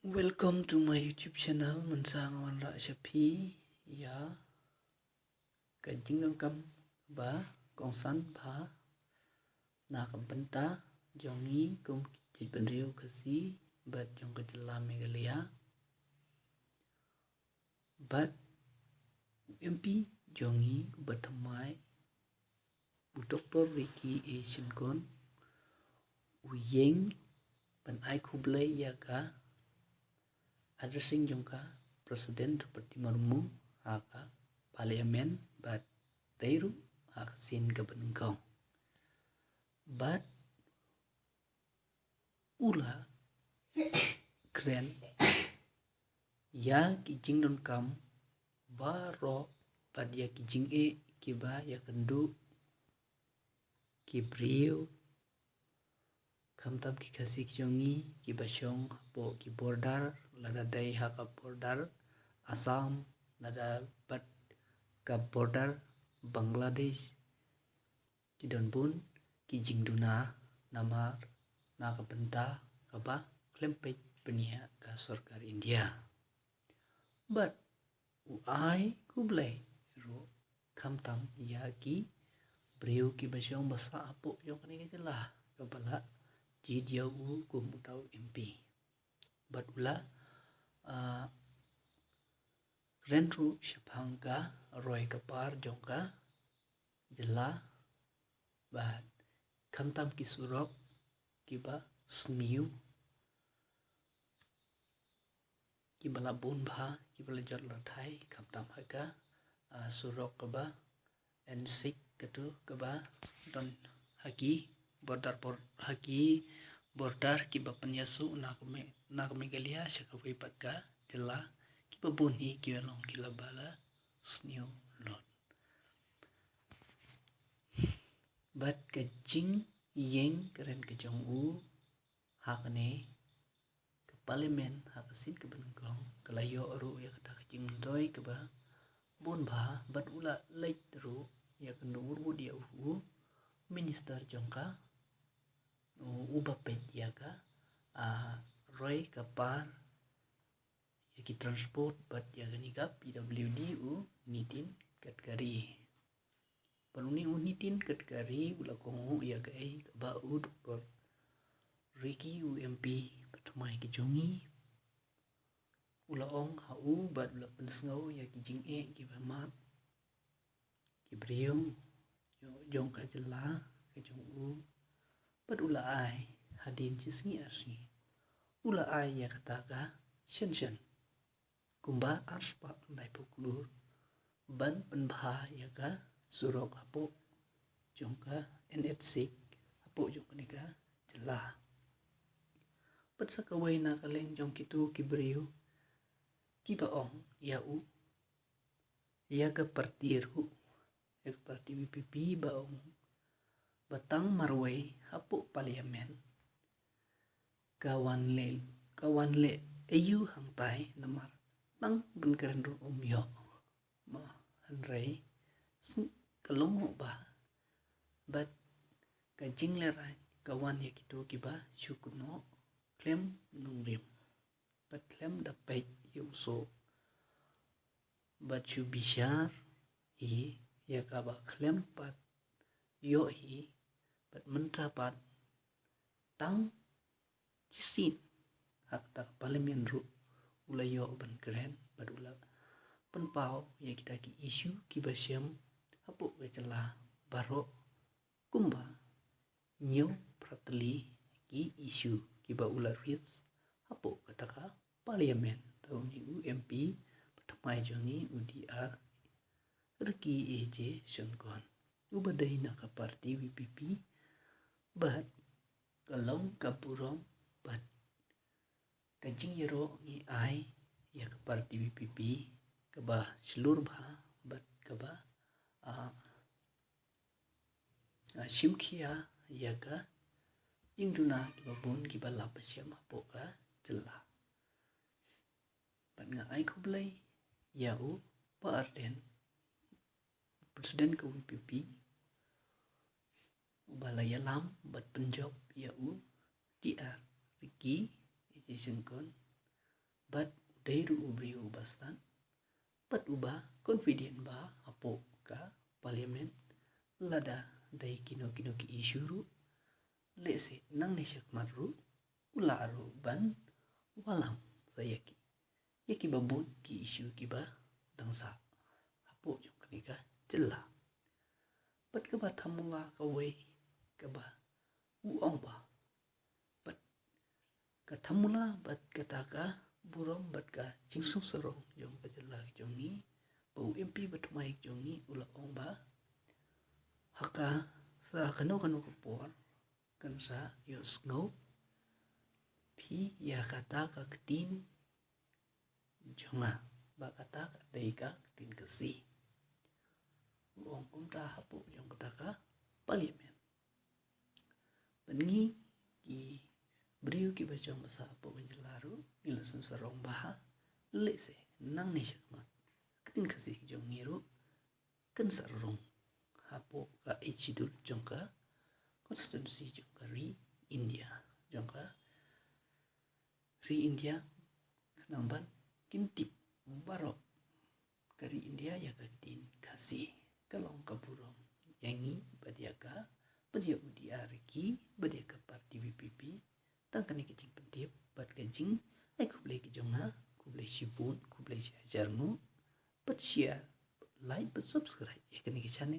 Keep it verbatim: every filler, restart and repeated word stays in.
Welcome to my YouTube channel. Mynta nga wanrah sha phi ïa ka jingdonkam ba kongsan bha na ka bynta jong ngi kum ki jaitbynriew Khasi bad jong ka jylla Meghalaya. Bad u M P jong ngi uba thymmai, u Doctor Ricky A Syngkon, u ïeng ban ai khublei ïa ka addressing jong ka President Droupadi Murmu ha ka Parliament bad dei ruh ha ka sien kaba nyngkong. Bad u la kren ïa ki jingdonkam baroh bad ïa ki jingeh kiba ïakynduh ki briew, khamtam ki Khasi ki jong ngi kiba shong hapoh ki border, lada dei ha ka border Assam, lada bad ka border Bangladesh, ki don bun ki jingduna namar na ka bynta kaba khlem peit bniah ka sorkar India. Bad u ai khublei ruh khamtam ïa ki briew kiba shong ba sah hapoh jong kane ka jylla kaba la jied ïa u kum uta u M P. Bad u la, ah, kren ruh shaphang ka roi ka par jong ka jylla bad khamtam ki surok kiba sniew, kiba la bun bha, kiba la jot la thai, khamtam ha ka, ah, surok kaba N six katu kaba don ha ki border, bor-, ha ki border kiba pynïasoh na ka Me-, na ka Meghalaya sha kawei pat ka jylla, kiba bun hi kiba long ki laba la sniew lut. Bad ka jingïeng kren ka jong u ha kane ka Parliament ha ka sien kaba nyngkong ka la ïoh ruh ïa kata ka jingmyntoi kaba bun bha, bad u la leit ruh ïakynduh wut wut ïa u, u Minister jong ka, u, uba peit ïa ka, ah, roi ka par, ïa ki transport bad ïa kane ka P W D, u Nitin Gadkari. Bad une u Nitin Gadkari u la kohnguh ïa kaei kaba u Doctor Ricky, u M P ba thymmai ka jong ngi, u la ong ha u bad u la pynsngew ïa ki jingeh kiba mad ki briew jong, jong ka jylla ka jong u. Bad u la ai hadien shi sngi ar sngi, u la ai ïa kata ka shen shen kumba arspah khyndai phew klur ban pynbha ïa ka surok hapoh jong ka N H six hapoh jong kane ka jylla. Bad sa kawei na ka liang jong kitu ki briew kiba ong ïa u, ïa ka party ruh, ïa ka party V P P ba ong ba tang marwei hapoh Parliament ka wan leh, ka wan leh aiu hangtai namar tang ban kren ruh um ïoh. Ma hynrei sn-, ka long ruh ba bad ka jinglehrain ka wan ïa kitu kiba shu kynnoh khlem nongrim bad khlem da peit ïa u soh. Bad shu bishar hi ïa kaba khlem pat ïoh hi, bad mynta pat tang shisien ha kata ka Parliament ruh u la ïoh ban kren bad u la pynpaw ïa kita ki issue kiba shem hapoh ka jylla baroh, kumba hynñiew phra tylli ki issue kiba u la raise hapoh kata ka Parliament da une u M P ba thymmai jong ngi, u D R Ricky A J Syngkon, uba dei na ka party V P P. Bad ka long ka burom bad ka jingïaroh ngi ai ïa ka party V P P kaba shlur bha bad kaba, ah, ah, shim khia ïa ka jingduna kiba bun kiba la pynshai hapoh ka jylla. Bad nga ai khublei ïa u Bah Ardent, President ka V P P, uba la ïalam bad pynjop ïa u D R Ricky A J Syngkon Bad u dei ruh u briew uba stad, bad uba confident bha hapoh ka parliament, lada dei kino kino ki issue ruh, lehse nangne shakhmat ruh u lah ruh ban wallam sa ïa ki, ïa kiba bun ki issue kiba dang sah hapoh jong kane ka jylla. Bad kaba thamula kawei kaba u ong ba, bad ka thamula bad kata ka burom bad ka jingsngewsarong jong ka jylla ka jong ngi, ba u M P ba thymmai ka jong ngi u la ong ba ha ka, sa kano kano ka por kan sa ïohsngew phi ïa kata ka ktien jong nga, ba kata ka dei ka ktien Khasi. U ong kumta hapoh jong kata ka parliament. Bad ngi ki briew kiba shong basa hapoh ka jylla ruh ngi la sngewsarong bha, lehse nangne shakhmat ka ktien Khasi ka jong ngi ruh kan sa rung hapoh ka Eighth Schedule jong ka constituency jong ka ri India, jong ka ri India, khnang ban kin tip baroh ka ri India ïa ka ktien Khasi. Ka long ka burom ïa ngi bad ïa ka, bad ïa u D R ki, bad ïa ka party V P P. Tang kane ka jingpyntip bad ka jingai khublei ka jong nga, khublei shibun, khublei shihajar nguh. Bad share, like bad subscribe ïa kane ka channel.